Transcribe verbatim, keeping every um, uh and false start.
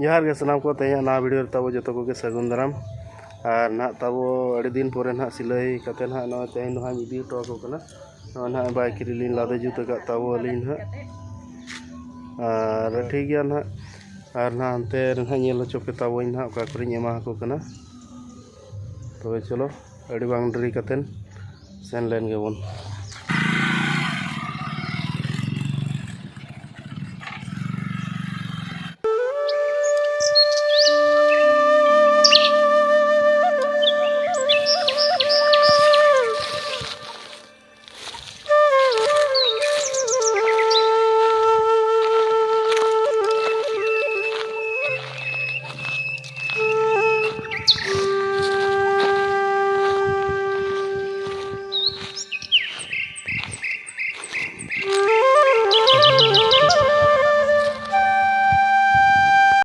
ᱡᱚᱦᱟᱨ ᱜᱮ ᱥᱟᱱᱟᱢ ᱠᱚ, ᱛᱮᱦᱮᱧᱟᱜ ᱱᱟᱣᱟ ᱵᱷᱤᱰᱤᱭᱳ ᱨᱮ ᱛᱟᱵᱚ ᱡᱚᱛᱚ ᱠᱚᱜᱮ ᱥᱟᱹᱜᱩᱱ ᱫᱟᱨᱟᱢ᱾ ᱟᱨ ᱱᱟᱦᱟᱜ ᱛᱟᱵᱚ ᱟᱹᱰᱤ ᱫᱤᱱ ᱯᱚᱨᱮ ᱱᱟᱦᱟᱜ ᱥᱤᱞᱟᱹᱭ ᱠᱟᱛᱮ ᱱᱟᱦᱟᱜ ᱱᱚᱜᱼᱚᱭ ᱛᱮᱦᱮᱧ ᱫᱚ ᱦᱟᱸᱜ ᱤᱧ ᱤᱫᱤ ᱦᱚᱴᱚ ᱟᱠᱚ ᱠᱟᱱᱟ᱾ ᱱᱚᱜᱼᱚᱭ ᱱᱟᱦᱟᱜ ᱵᱟᱭ ᱠᱤᱨᱤᱧ ᱞᱤᱧ ᱞᱟᱫᱮ ᱡᱩᱛ ᱟᱠᱟᱫ ᱛᱟᱵᱚ ᱟᱹᱞᱤᱧ ᱱᱟᱦᱟᱜ᱾ ᱟᱨ ᱴᱷᱤᱠ ᱜᱮᱭᱟ ᱱᱟᱦᱟᱜ, ᱟᱨ ᱱᱟᱦᱟᱜ ᱦᱟᱱᱛᱮ ᱨᱮ ᱱᱟᱦᱟᱜ ᱧᱮᱞ ᱦᱚᱪᱚ ᱯᱮ ᱛᱟᱵᱚᱧ ᱱᱟᱦᱟᱜ ᱚᱠᱟ ᱠᱚᱨᱮᱧ ᱮᱢᱟ ᱟᱠᱚ ᱠᱟᱱᱟ᱾ ᱛᱚᱵᱮ ᱪᱚᱞᱚ, ᱟᱹᱰᱤ ᱵᱟᱝ ᱰᱮᱨᱤ ᱠᱟᱛᱮᱱ ᱥᱮᱱ ᱞᱮᱱ ᱜᱮᱵᱚᱱ᱾